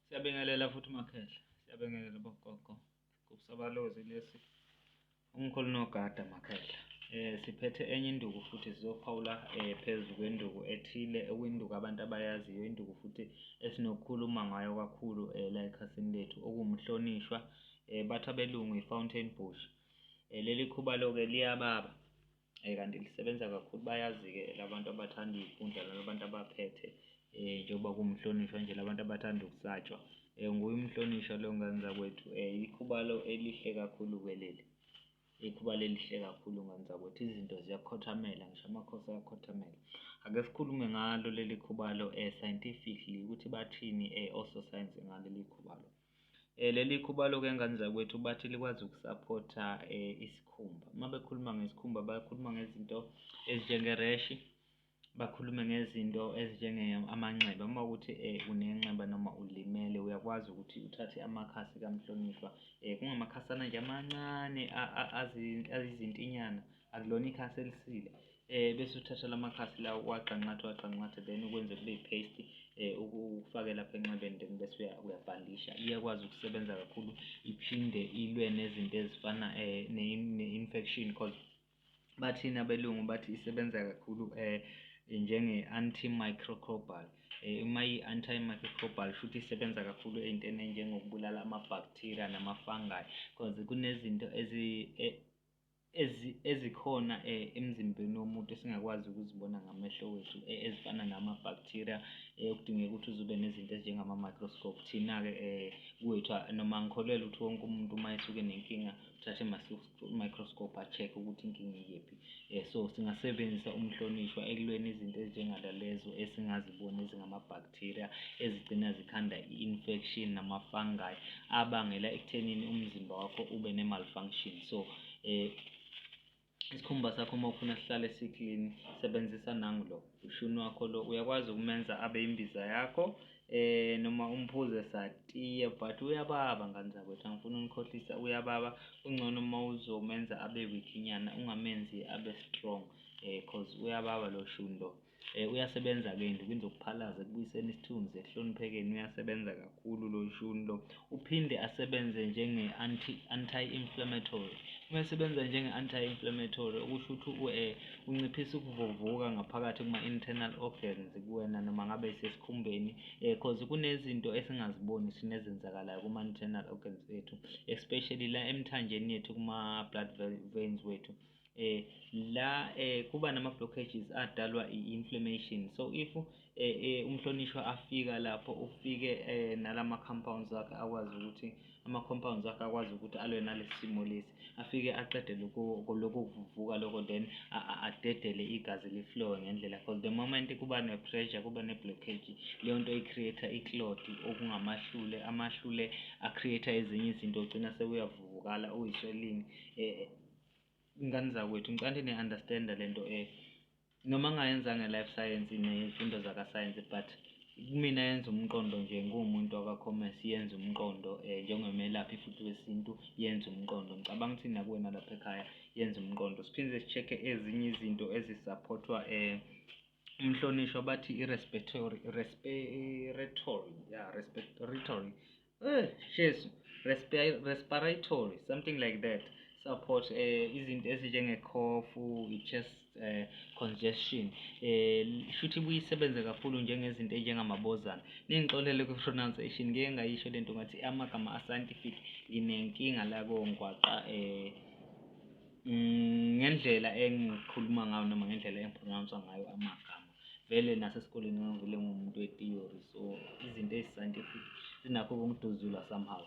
Siyabingelela futhi makhehla, siyabingelela bogogo. Sigubhu sabalozi lesi, umkhulu nogada makhehla. Siphethe enye induku futhi sizophawula phezu kwenduku ethile okuyinduku abantu abayaziyo, induku futhi esinokukhuluma ngayo kakhulu la ekhasini lethu okuwumhlonishwa. Bathi abelungu i-fountain bush. Leli khubalo-ke liyababa kanti lisebenza kakhulu. Bayazi-ke labantu abathanda iy'nkundla nalabantu abaphethe njengoba kuwumhlonishwa nje labantu abathanda ukusatshwa. Nguye umhlonishwa lo ngane zakwethu, ikhubalo elihle kakhulu-ke leli, ikhubalo elihle kakhulu ngane zakwethu, izinto ziyakukhothamela ngisho amakhosi ayakukhothamela. Ake sikhulume ngalo leli khubalo scientifically ukuthi bathini ososayensi ngaleli khubalo. Leli khubalo-ke ngane zakwethu bathi likwazi ukusaphotha isikhumba. Uma bekhuluma ngesikhumba bakhuluma ngezinto ezinjenge-rash, bakhulume ngezinto ezinjenge amanxeba. Uma kuwukuthi unenxeba noma ulimele uyakwazi ukuthi uthathe amakhasi kamhlonishwa, kungamakhasana nje amancane ayizintinyana, akulona ikhasi elisile, bese uthatha la makhasi lawa uwagxanxathe uwagxanxathe then ukwenze kube yi-paste, ukufake lapha enxebeni then bese uyabhandisha. Iyakwazi ukusebenza kakhulu iphinde ilwe nezinto ezifana ne-infection cause bathini abelungu bathi isebenza kakhulu njenge-antimicrobial. Uma iyi-antimicrobial shuthi isebenza kakhulu ey'ntweni ey'njengokubulala ama-bacteria nama-fungi cause kunezinto ezikhona emzimbeni womuntu esingakwazi ukuzibona ngamehlo wethu ezifana nama-bacteria okudingeka ukuthi uze ube nezinto ezinjengama-microscope. Thina-ke kwethu noma ngikholelwa ukuthi wonke umuntu uma esuke enenkinga uthathe i-microscope a-check-e ukuthi inkinga ikephi. So singasebenzisa umhlonishwa ekulweni izinto ezinjengalezo esingaziboni ezingama-bacteria ezigcina zikhanda i-infection nama-fungi abangela ekuthenini umzimba wakho ube ne-malfunction. So isikhumba sakho uma ufuna sihlale si-clean sebenzisa nangu lo ushuni wakho lo, uyakwazi ukumenza abe imbiza yakho noma umphuze satiye but uyababa ngane zakwethu, angifuni unikhohlisa uyababa. Kungcono uma uzomenza abe weak-nyana ungamenzi abe strong cause uyababa lo shuni lo. Uyasebenza-ke endukwini zokuphalaza ekubuyiseni isithunzi ekuhloniphekeni, uyasebenza kakhulu lo shuni lo. Uphinde asebenze njenge-anti anti-inflammatory. Uma esebenza njenge-anti-inflammatory okusho ukuthi unciphisa ukuvuvuka ngaphakathi kuma-internal organs kuwena noma ngabe isesikhumbeni cause kunezinto esingaziboni thina ezenzakalayo kuma-internal organs ethu, especially la emthanjeni yethu kuma-blood veins wethu. La kuba nama-blockages adalwa i-inflammation, so if umhlonishwa afika lapho ufike nalama-compounds akhe akwazi ukuthi ama-compounds akhe akwazi ukuthi alwe nalesi simo lesi, afike aqede lokho lokho kuvuvuka lokho then adedele igazi li-flow-e ngendlela cause the moment kuba ne-pressure kuba ne-blockage leyo nto i-create-a i-clot okungamahlule, amahlule a-create-a ezinye izinto ugcina sewuyavuvukala uyi-swelling. Ngane zakwethu ngicela ukuthi ni-understand-e le nto noma ngingayenzanga nge-life science ney'mfundo zaka-science but kumina yenza umqondo nje ngiwumuntu wakwa-commerce yenza umqondo njengomelaphi futhi wesintu yenza umqondo. Ngicabanga ukuthi nakuwena lapha ekhaya yenza umqondo. Siphinde si-check-e ezinye izinto ezisaphothwa umhlonishwa bathi i-respiratory, respiratory, yeah, respiratory, Jesu, respiratory, something like that. Support izinto ezinjenge-cough, i-chest congestion, shuthi ibuye isebenze kakhulu njengezinto ey'njengamabozana. Ningixolele kwi-pronunciation ngike ngayisho lento ngathi amagama a-scientific nginenkinga la kongwaqa ngendlela engikhuluma ngayo noma ngendlela engi-pronounce-a ngayo amagama. Vele nasesikoleni ngangivele ngiwumuntu we-theory so izinto ezi-scientific zinakho ukungiduzula somehow.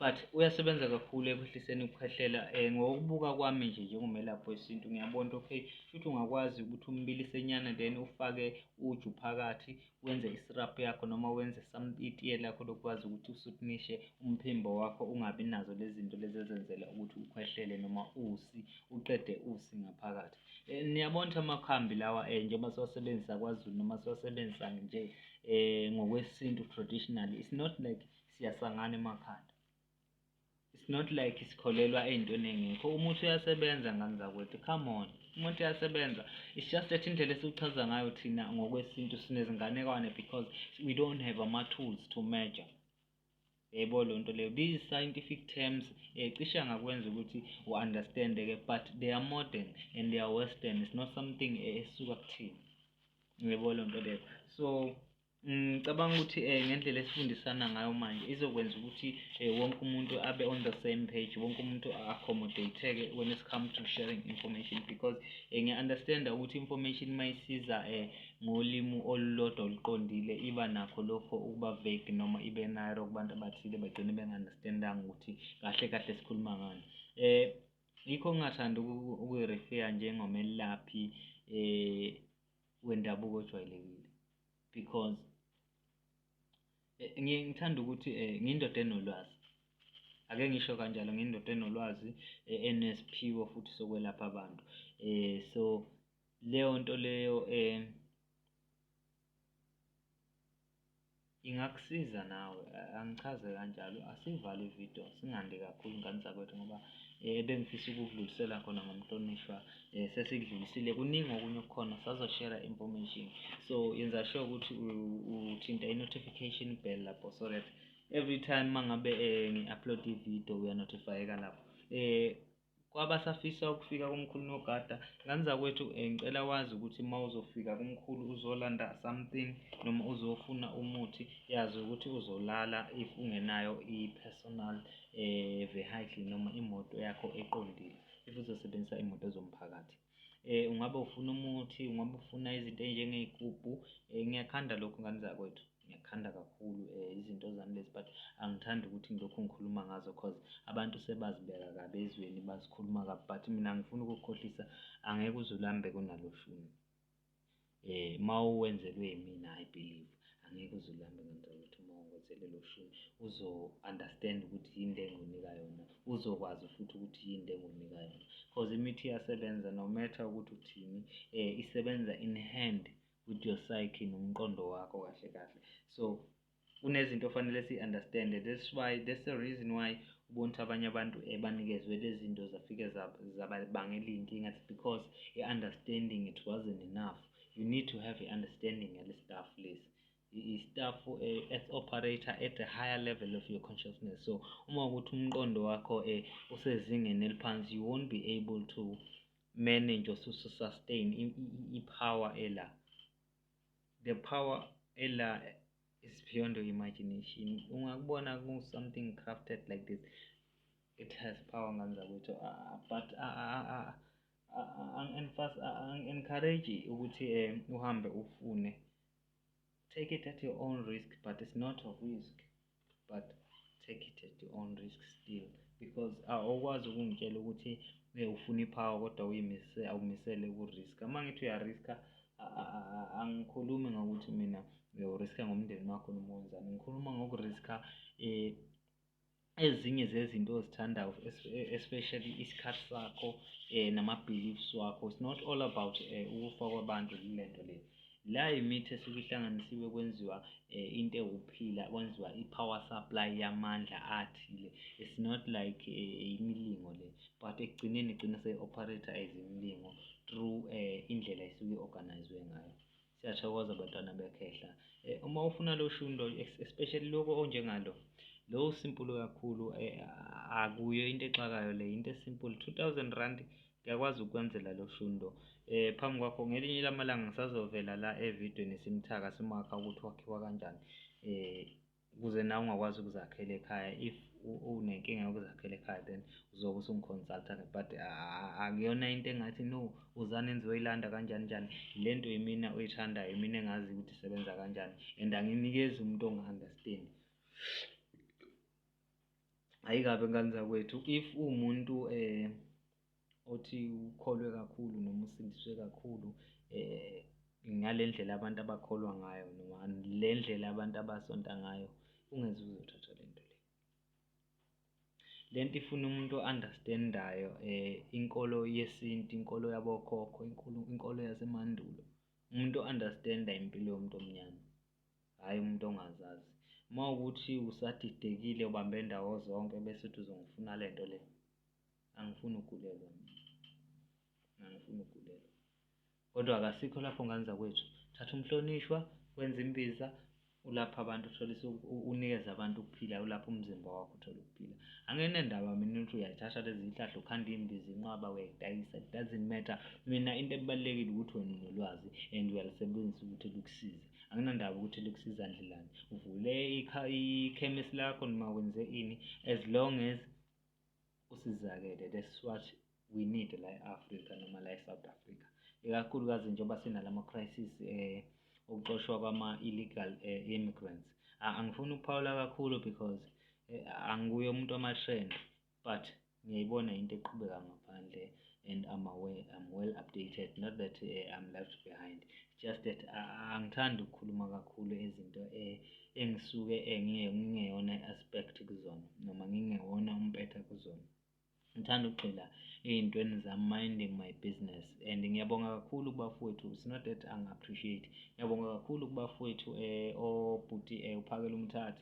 But uyasebenza kakhulu ekwehliseni ukukhwehlela. Ngokubuka kwami nje njengomelaphi wesintu ngiyabona ukuthi okay shuthi ungakwazi ukuthi umbilise nyana then ufake uju phakathi wenze i-syrup yakho noma wenze some itiye lakho lokwazi ukuthi usutnishe umphimbo wakho ungabi nazo lezi zinto lezi ezenzela ukuthi ukhwehlele noma usi uqede usi ngaphakathi. Niyabona ukuthi amakhambi lawa njengoba siwasebenzisa kwaZulu noma siwasebenzisa nje ngokwesintu traditionally, it's not like siyasangana emakhanda. It's not like sikholelwa ey'ntweni ey'ngekho. Umuthi uyasebenza, ngane zakwethu, come on, umuntu uyasebenza. It's just that indlela esiwuchaza ngayo thina ngokwesintu sinezinganekwane because we don't have ama-tools to measure. Yebo, leyo nto leyo, these scientific terms cishe angakwenza ukuthi u-understand-ke, but they are modern and they are western. It's not something esuka kuthina, yebo leyo nto leyo. So ngicabanga ukuthi ngendlela esifundisana ngayo manje izokwenza ukuthi wonke umuntu abe on the same page, wonke umuntu a-accommodate-eke when it comes to sharing information, because ngiya-understand-a ukuthi information mayisiza ngolimi olulodwa oluqondile iba nakho lokho ukuba vague noma ibe narrow kubantu abathile, bagcine benga-understand-anga ukuthi kahle kahle sikhuluma ngani. Yikho ngingathandi ukuyi-refer njengomelaphi wendabuko ojwayelekile, because ngiye ngithanda ukuthi ngiyindoda enolwazi, ake ngisho kanjalo, ngiyindoda enolwazi enesiphiwo futhi sokwelapha abantu. So leyo nto leyo ingakusiza nawe, angichaze kanjalo. Asivale ividiyo singandi kakhulu, ngane zakwethu, ngoba ebengifisa ukukudlulisela khona ngomhlonishwa sesikudlulisile. Kuningi okunye okukhona, sazoshera information, so yenza sure ukuthi uthinta i-notification bell lapho so that every time mangabe ngi-upload ividiyo uya-notify-eka lapho. Kwabasafisa ukufika kumkhulu nogada, ngane zakwethu, ngicela wazi ukuthi uma uzofika kumkhulu uzolanda something noma uzofuna umuthi, yazi ukuthi uzolala if ungenayo i-personal vehicle noma imoto yakho eqondile, if uzosebenzisa imoto zomphakathi. Ungabe ufuna umuthi, ungabe ufuna izinto ey'njengey'gubhu, ngiyakhanda lokhu, ngane zakwethu, ngiyakhanda kakhulu izinto zami lezi, but angithandi ukuthi ngilokhu ngikhuluma ngazo cause abantu sebazibeka kabi ezweni, bazikhuluma kabi, but mina angifuni ukukukhohlisa, angeke uze ulambe kunalo shuni. Uma uwenzelwe yimina, I believe angeke uze ulambe, ngane zakwethu, uma ungenzele lo shuni. Uzo-understand ukuthi yini le engiwunika yona, uzokwazi futhi ukuthi yini le engiwunika yona, cause imithi iyasebenza no matter ukuthi uthini, isebenza in hand with your psyche nomqondo wakho kahle kahle. So kunezinto ofanele si-understand-e, that's why, that's the reason why ubona ukuthi abanye abantu banikezwe lezi zinto zafike zababangela iy'nkinga, it's because i-understanding, it wasn't enough. You need to have i-understanding yale stuff lesi, i-stuff as operator at a higher level of your consciousness. So uma ukuthi umqondo wakho usezingeni eliphansi, you won't be able to manage or to sustain i-power ela. The power ela is beyond your imagination. Ungakubona ku-something crafted like this, it has power, ngane zakwethu, but angi-encourage ukuthi uhambe ufune. Take it at your own risk, but it's not a risk, but take it at your own risk still, because awukwazi ukungitshela ukuthi ufuna i-power kodwa uyimise awumisele uku-risk-a. Uma ngithi uya-risk-a, angikhulumi ngokuthi mina u-risk-a ngomndeni wakho noma wenzani, ngikhuluma ngoku-risk-a ezinye zezinto ozithandayo, especially isikhathi sakho nama-beliefs wakho. It's not all about ukufa kwabantu le nto le. La imithi esuke ihlanganisiwe kwenziwa into ewukuphila, kwenziwa i-power supply yamandla athile. It's not like imilingo le, but ekugcineni igcina seyi-operate-a as imilingo through indlela esuke i-organize-we ngayo. Siyathokoza bantwana bekhehla. Uma ufuna lo shuni lo, especially lokho onjengalo lo simple kakhulu, akuyo into exakayo le, into e-simple, R2000 ngiyakwazi ukwenzela lo shuni lo. Phambi kwakho ngelinye lamalanga ngisazovela la evidweni simthaka simakha ukuthi wakhiwa kanjani, ukuze nawe ungakwazi ukuzakhela ekhaya. If unenkinga yokuzakhela ekhaya, then uzobe usungi-consult-a-ke, but akuyona into engathi no uzane nizoyilanda kanjani njani. Le nto imina oyithandayo, imina engaziyo ukuthi isebenza kanjani, and anginikezi umuntu onga-understand. Ayikabi, ngane zakwethu, if uwumuntu othi ukholwe kakhulu noma usindiswe kakhulu ngale ndlela abantu abakholwa ngayo noma le ndlela abantu abasonta ngayo, ungeze uzothatha le nto le. Le nto ifuna umuntu o-understand-ayo inkolo yesintu, inkolo yabokhokho, inkolo yasemandulo, umuntu o-understand-a impilo yomuntu omnyama, hhayi umuntu ongazazi. Uma ukuthi usadidekile ubambe ndawo zonke bese uthi uzongifuna le nto le, angifuni ukugulelwa mina, angifuni ukugulelwa. Kodwa akasikho lapho ngane zakwethu, thatha umhlonishwa wenze imbiza, ulapha abantu, utholise, unikeze abantu ukuphila, ulapha umzimba wakho uthole ukuphila. Anginendaba mina ukuthi uyayithatha lezi zihlahla ukhanda imbiza inqwaba uyayidayisa, it doesn't matter. Mina into ebalulekile ukuthi wena unolwazi and uyalisebenzisa ukuthi lukusize. Anginandaba ukuthi lukusiza ndlelani, uvule ikhemisi lakho noma wenze ini, as long as usizakele. That's what we need la e-Afrika noma la e-South Africa, ikakhulukazi njengoba sinalama crisis okuxoshwa kwama-illegal immigrants. Angifuni ukuphawula kakhulu because anguye umuntu wama-trend, but ngiyayibona into eqhubeka ngaphandle and I'm aware, I'm well updated, not that I'm left behind, just that angithandi ukukhuluma kakhulu izinto engisuke ngingeyona i-aspect kuzona noma ngingewona umpetha kuzona. Ngithanda ukugxila ey'ntweni zami, minding my business. And ngiyabonga kakhulu kubafowethu, it's not that angi-appreciate, ngiyabonga kakhulu kubafowethu obhuti uPhakela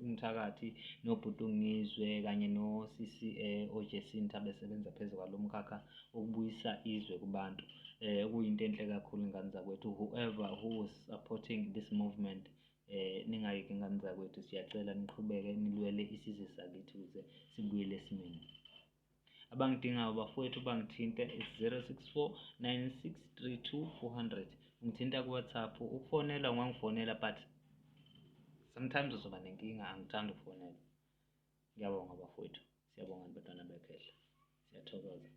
Umthakathi nobhuti uNgizwe kanye nosisi oJacinta besebenza phezu kwalo mkhakha wokubuyisa izwe kubantu, okuyinto enhle kakhulu ngane zakwethu. Whoever who is supporting this movement, ningayeki ngane zakwethu, siyacela niqhubeke nilwele isizwe sakithi ukuze sibuyele esimeni. Abangidingayo bafowethu bangithinte, it's 064 9632 400. Ungithinta ku-WhatsApp, ukufonela ungangifonela, but sometimes uzoba nenkinga, angithandi ukufonela. Ngiyabonga bafowethu, siyabonga bantwana bekhehla, siyathokoza.